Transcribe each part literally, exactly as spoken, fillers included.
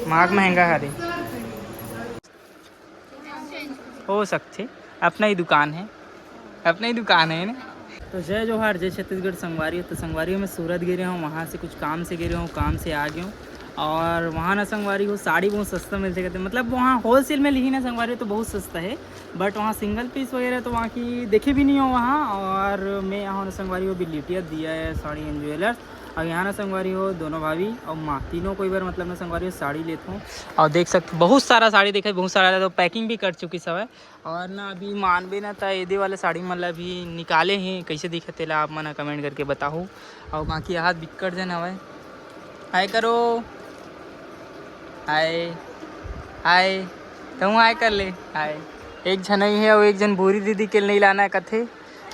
मांग महंगा हरे। हो सकथे, अपना ही दुकान है, अपना ही दुकान है ना। तो जय जोहार, जय छत्तीसगढ़ संगवारी हो। तो संगवारी हो, मैं सूरत गे रहे हूँ, वहाँ से कुछ काम से गे रहे हूँ, काम से आ गए हूँ। और वहाँ ना संगवारी हो, साड़ी बहुत सस्ता मिलथे कहथे, मतलब वहाँ होलसेल में लिही ना संगवारी हो तो बहुत सस्ता है, बट वहाँ सिंगल पीस वगैरह तो वहाँ की देखे भी नहीं हो वहाँ। और मैं यहाँ ना संगवारी हो, अभी लिटिया दिया है साड़ी एंड ज्वेलर्स। और यहाँ ना संगवारी हो, दोनों भाभी और माँ, तीनों कोई बार मतलब ना संगवारी हो साड़ी लेत हूँ। और देख सकते बहुत सारा साड़ी देखे, बहुत सारा तो पैकिंग भी कर चुकी सब है। और ना अभी मानबे ना, त एदे वाला साड़ी मन ला भी निकाले हे, कैसे दिखत तेला आप मन कमेंट करके बताहू। और बाकी हाथ बिक्कट जन हवय, हाय करो, हाय, हाय, तहूँ हाय कर ले, हाय। एक झन ही है, अउ एक झन भूरी दीदी के नहीं लाना है कथे,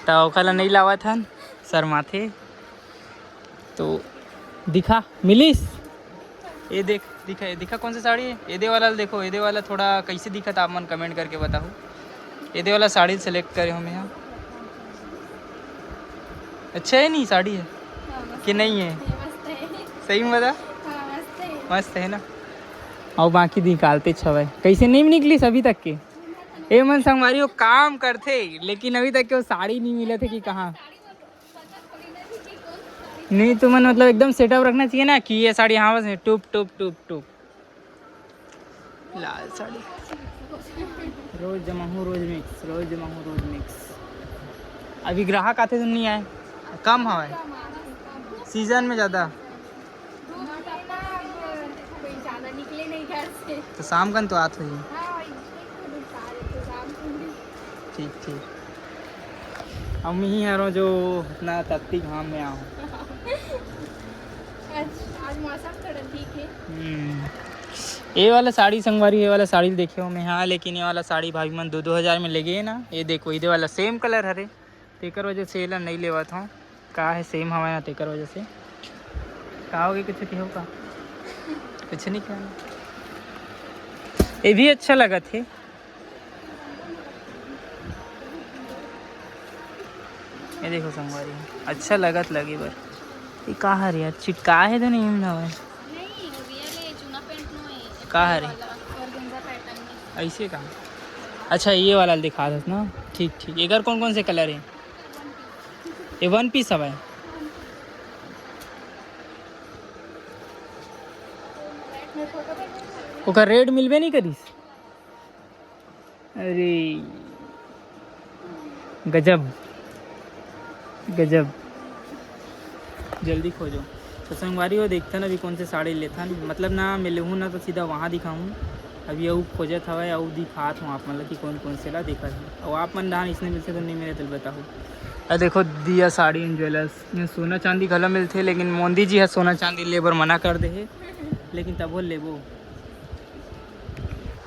त ओखर ला नहीं लावत हन, शर्माथे। तो दिखा मिलिस। ये देख, दिखा, ये दिखा कौन सा साड़ी है? एदे वाला देखो, एदे वाला थोड़ा कैसे दिखत आप मन कमेंट करके बताओ। एदे वाला साड़ी सेलेक्ट करे हमें यहाँ। अच्छा है नहीं साड़ी है कि नहीं है? सही में बता। मस्त है ना? और बाकी निकालते छवे कैसे नहीं निकलिस अभी तक के। ए मन संगवारी वो काम करथे लेकिन अभी तक के वो साड़ी नहीं मिले थे कि कहाँ। नहीं, तुमन मतलब एकदम सेटअप रखना चाहिए ना कि ये साड़ी हाँ बस टुप टुप टुप टुप। लाल साड़ी। रोज जमाहूँ, रोज मिक्स, रोज जमाहूँ, रोज मिक्स। अभी ग्राहक आथे तो नहीं आए, कम हवे सीजन में ज़्यादा। धूप में ना, कोई ज़्यादा निकले नहीं घर से। तो शाम कन तो आत होही। हाँ, वही, तो शाम को भी। ठीक, ठीक। अब मैं ही आ रहा हूँ जो इतना तपती घाम में आऊँ। आज, आज मौसम थोड़ा ठीक है। हम्म। ये वाला साड़ी संगवारी, ये वाला साड़ी देखे हो मैं, हाँ, लेकिन ये वाला साड़ी भाभी मन दो दो हज़ार में ले गए ना। ये देखो, इधर वाला सेम कलर हरे, तेकर वजह से एला नहीं लेवत हूँ। का है, सेम हवा ना, तेकर वजह से। का होगे, कुछ कहो का? कुछ नहीं कहना। ये भी अच्छा लगत हे। ये देखो संगवारी, अच्छा लगत लगी बर। ये का हर यार, चिटका है तो नहीं हवा? नहीं, वो रियल है, चूना पैंट नो है। का हरे? वाला, ऑर्गेन्जा पैटर्न में। ऐसे का? अच्छा, ये वाला दिखा दस ना। ठीक, ठीक। एकर कौन कौन से कलर है? ये वन पीस हवा है। ओकर रेड मिलबे नहीं करिस। अरे गजब, गजब। जल्दी खोजो। तो संगवारी हो, देखथन अभी कौन से साड़ी लेथन, मतलब ना, मैं लेहूँ ना तो सीधा वहाँ दिखाऊँ। अभी अऊ खोजत हवय, अऊ दिखात हूँ आप मन ला कि कौन कौन से ला देखत हूँ। और आप मन धान इसने मिलते तो नहीं मिले तो बताओ। अरे देखो, दिया साड़ी एंड ज्वेलर्स में सोना चांदी घलो मिलथे, लेकिन मोदी जी ह सोना चांदी ले बर मना कर दे हे, लेकिन तभो लेबो।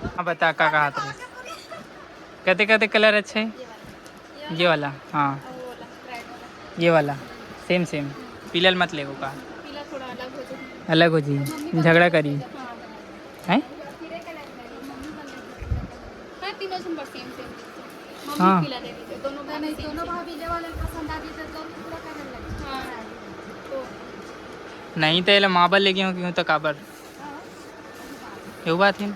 हाँ, बता का कहा था? कते कते कलर अच्छा है? ये वाला, हाँ, ये वाला, सेम सेम। पीला मत लेगो का? पीला थोड़ा अलग हो जाए। अलग हो जी, झगड़ा करी। हैं? हाँ, तीनों झन पर सेम सेम। मम्मी हाँ। पीला दे दीजिए, दोनों भाई नहीं, सेम दोनों सेम। भाभी ले वाले पसंद आ गई तो दोनों पूरा करने लगे। हाँ। तो नहीं तो ये माँ बर लेगे हो क्यों तो काबर? हाँ। यहू बात है।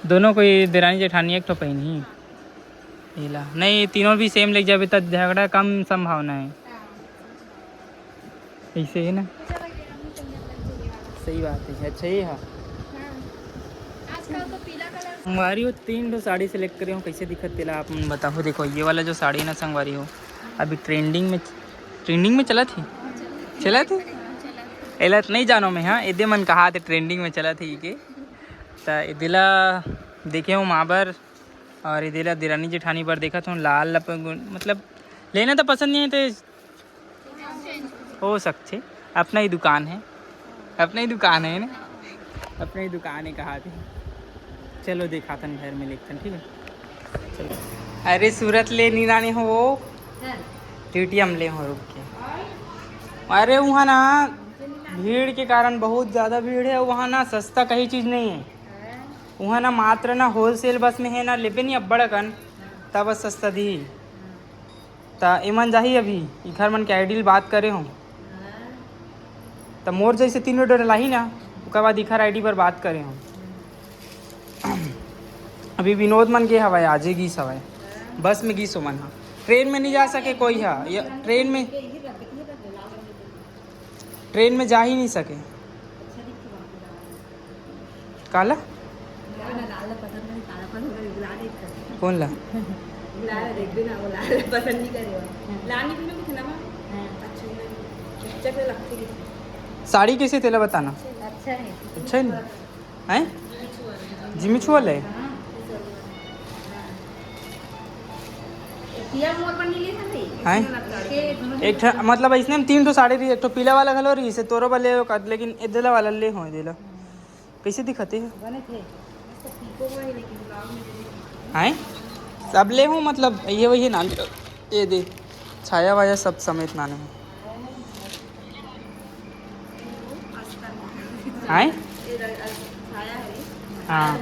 दोनों कोई देरानी जेठानी एक ठो पहिनही। एला नहीं, तीनों भी सेम लेके जाबे त झगड़ा कम संभावना है। हाँ। ऐसे है ना? सही बात है। अच्छा, ये है। हाँ। आजकल तो पीला कलर। संगवारी हो, तीन ठो साड़ी सेलेक्ट करे हो, कैसे दिखत तेला आप मन बताओ। देखो, ये वाला जो साड़ी है ना संगवारी हो, अभी ट्रेंडिंग में, ट्रेंडिंग में चला थी, चला थी। एला तो नहीं जानो मैं, हाँ, एदे मन कहा थे ट्रेंडिंग में चला थी के। त एदेला देखे हो माँ बर, और एदेला देरानी जेठानी बर देखत हो। लाल लप-, मतलब लेना तो पसंद नहीं है तो हो सकथे, अपना ही दुकान है, अपना ही दुकान है ना, अपना ही दुकान है कहा थे। चलो दिखाथन घर में लेखथन, ठीक है, चलो। अरे सूरत ले नी लाने हो वो, टीटीएम ले हो रुक के। अरे वहाँ ना भीड़ के कारण बहुत ज़्यादा भीड़ है, वहाँ ना सस्ता कहीं चीज़ नहीं है। वहाँ ना मात्र ना होलसेल बस में है ना लेबे नहीं अब्बड़ अकन, तब सस्ता दी। त एमन जाही अभी, इखर मन के आईडी ल बात करे हो। त मोर जैसे तीनों डर लाही ना, बाद इखर आईडी पर बात करे हूँ। अभी विनोद मन गे हवय, आजे गीस हवय, बस में गीस ओमन ह, ट्रेन में नहीं जा सके कोई ह। ये ट्रेन में, ट्रेन में जा ही नहीं सके। काला? कौन ला? साड़ी कैसे तेला बताना। अच्छा है। अच्छा है ना? हैं? जिमी छुआ ले? हैं? एक ठा, मतलब, इसने में तीन ठो साड़ी रही, एक ठो पीला वाला घलो रही, इसे तोरो वाले, लेकिन ए देला वाला ले हो देला। कैसे दिखते हैं? हैं? सब ले हूँ, मतलब, ये वही ना, ये दे, छाया वाया सब समेत नाने हूँ। हैं? हाँ।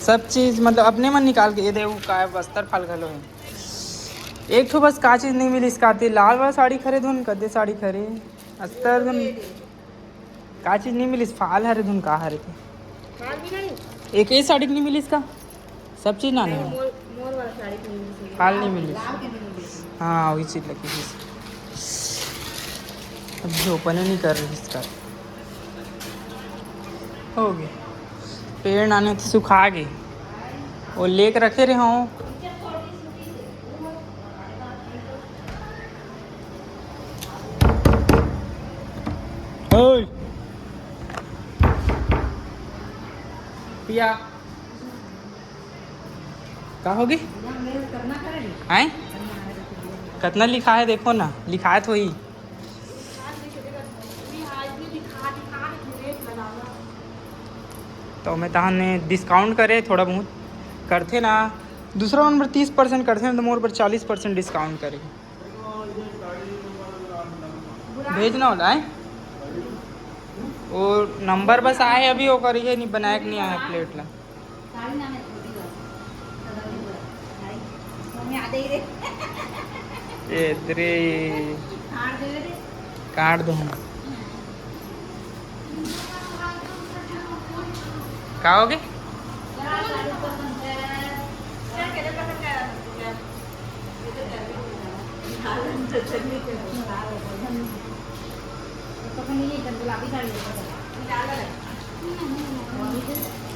सब चीज, मतलब, अपने मन निकाल के, ये दे, वो का है, बस्तर फल घलो है। एक ठो बस का चीज नहीं मिलिस का ते, लाल वाला साड़ी खरीद हूँ, कदे साड़ी खरीद, अस्तर धुन का चीज नहीं मिलिस, फाल हरे धुन का हरे ते। एक ये साड़ी नहीं मिलिस का, सब चीज ना नहीं। फाल नहीं मिलिस। हाँ, वही चीज लगी थी। अब जो ओपन नहीं कर रही इसका। हो गए। पेड़ नाने तो सुखा गए। वो लेके रखे रहे हों। ओए। पिया। का होगे? हैं? कतना लिखा है देखो ना, लिखाए तो ही। तो मैं तहन ने डिस्काउंट करे, थोड़ा बहुत करथे ना। दूसरा मन बर तीस परसेंट करथे ना, तो मोर बर चालीस परसेंट डिस्काउंट करे। भेज ना होला, हैं? वो नंबर बस आए अभी, ओकर ये नहीं बनाए के नहीं आए प्लेट ला। ए दरे। काट दो हम। का होगे?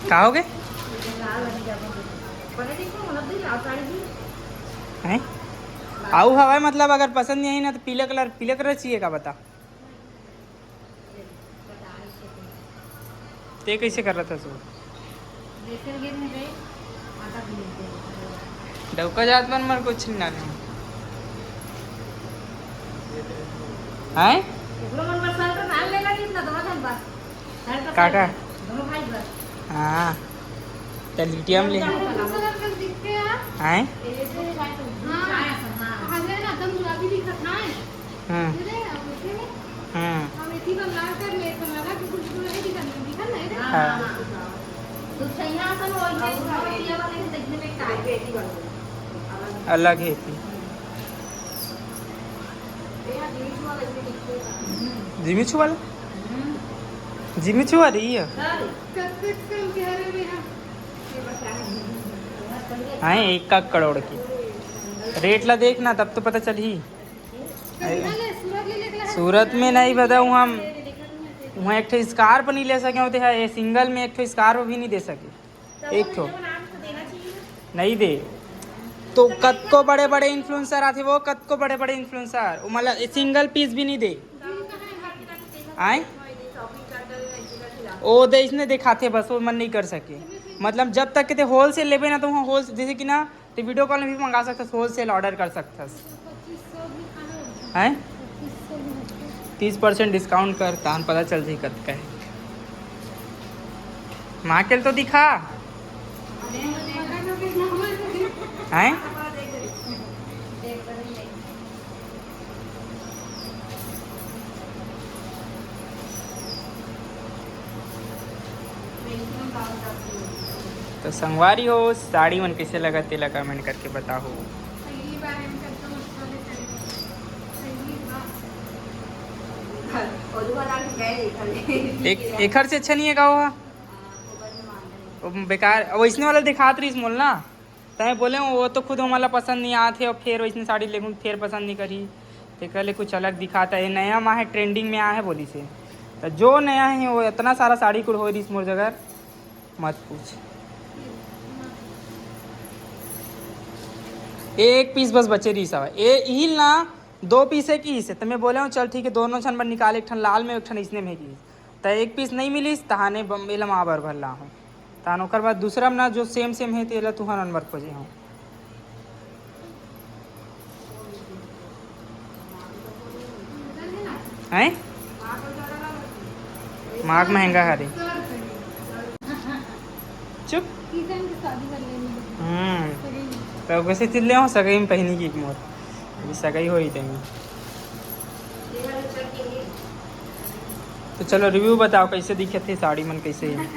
का होगे? हैं? आऊ हवय, मतलब, अगर पसंद नहीं आई ना, तो पीला कलर, पीला कलर चाहिए का, बता। ते कैसे कर रहा था तू? डौका जात मन मर कुछ नहीं ना। हैं? काका? हाँ। त लिटिया में ले। हैं? हम्म। हम्म। हाँ। अलग है थी। जिमी छुआ ले? जिमी छुआ रही है। हाँ, एक का करोड़ की। रेट ला देखना, तब तो पता चलही। सूरत में नहीं बता, वहाँ, वहाँ एक ठो स्कार्फ नहीं ले सके होते हैं, ये सिंगल में एक ठो स्कार्फ भी नहीं दे सके। एक ठो नहीं दे। तो कतको बड़े बड़े इन्फ्लुएंसर आथे, वो कतको बड़े बड़े इन्फ्लुएंसर, वो मतलब सिंगल पीस भी नहीं दे। आए? ओ दे, इसने दिखाथे बस, वो मन नहीं कर सके। मतलब जब तक के ते होलसेल लेबे ना, तो वहाँ होलसेल, जैसे कि ना, तो वीडियो कॉल में भी मंगा सकथस, होलसेल ऑर्डर कर सकथस। हैं? तीस परसेंट डिस्काउंट कर, तहन पता चल जाही कतका है। माँ के तो दिखा। हैं? तो संगवारी हो, साड़ी मन कैसे लगा, तेला कमेंट करके बताओ। पहली बार हम कस्टमर वाले साड़ी, पहली बार। एक एखर से अच्छा नहीं है का वो? वो बेकार, वैसने वाला दिखात रहिस मोला ना, तैं बोले वो तो खुद हमला पसंद नहीं आत हे, और फिर वैसने साड़ी लेहूँ फिर पसंद नहीं करी, तेकर ले कुछ अलग दिखात हे, नया मा है, ट्रेंडिंग में आया है बोलिस हे। तो जो नया है वो इतना सारा साड़ी कुल हो रहिस मोर जगह, मत पूछ। एक पीस बस बचे रहिस हवय, ए इहिल ना, दो पीस है कि इसे, तो मैं बोले हूँ चल ठीक है, दोनों झन बर निकाल, एक ठन लाल में एक ठन इसने में गिस, त एक पीस नहीं मिलिस, तहाने बम्बे ला माँ बर भर ला हूँ। तहान ओकर बाद दूसरा में ना जो सेम सेम है तेला तुहर मन बर खोजे हूँ। हैं? माग महंगा हरे। चुप। किशन के शादी कर लेने दे। हम्म। सगई में। तो कैसे चिल्ले हो सगई में पहनी की मोर? अभी सगई हो ही देंगे। तो चलो रिव्यू बताओ कैसे दिखे थे साड़ी मन कैसे है?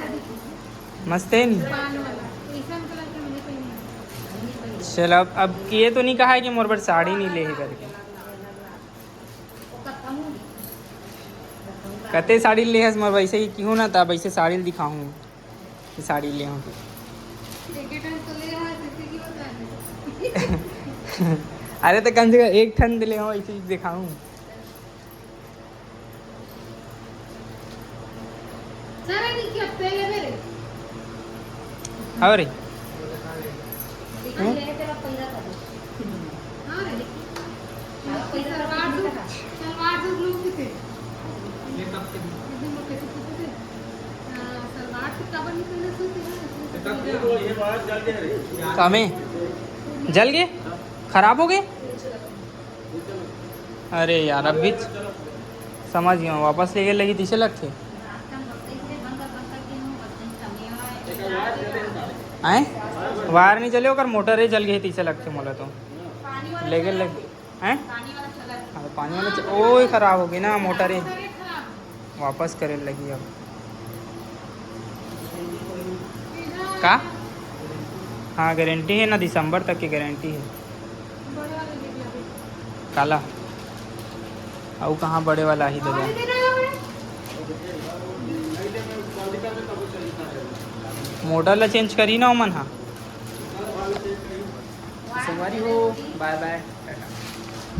मस्त है नहीं? पान वाला। किशन कलर के मैंने पहनी है। चल अब, अब ये तो नहीं कहा है कि मोर बर साड़ी नहीं ले है करके। कते साड़ी ले हस मोर वैसे ही क्यों ना था वैसे साड़ी दिखाऊं। ये साड़ी ले हूँ। एक ही ठन तो ले रहा है, किसी की बता दे। अरे तो कम से कम एक ठन ले हूँ, इसी दिखाऊं। सारा नहीं क्या पहले मेरे। और हम्म? हाँ रे। सलवार सूट, सलवार सूट लोग किथे? एकदम लोग कैसे किथे थे? हाँ, सलवार सूट काबर नहीं पहने सूट है ना? कामे जल गए, खराब हो गए। अरे यार, अब भी समझ गया, वापस लेके लगी तीसे लगथे। आए? वायर नहीं चले, ओकर मोटर ही जल गई, तीसे लगथे मोला तो। लेके लग हैं? हाँ, तो पानी वाला च-, ओए, खराब हो गई ना मोटर ही। वापस करे लगी अब। का? हाँ, गारंटी है ना, दिसंबर तक की गारंटी है। काला? अउ कहाँ बड़े वाला ही दादा? मोटर ला चेंज करी ना ओमन हा। संगवारी हो, बाय बाय।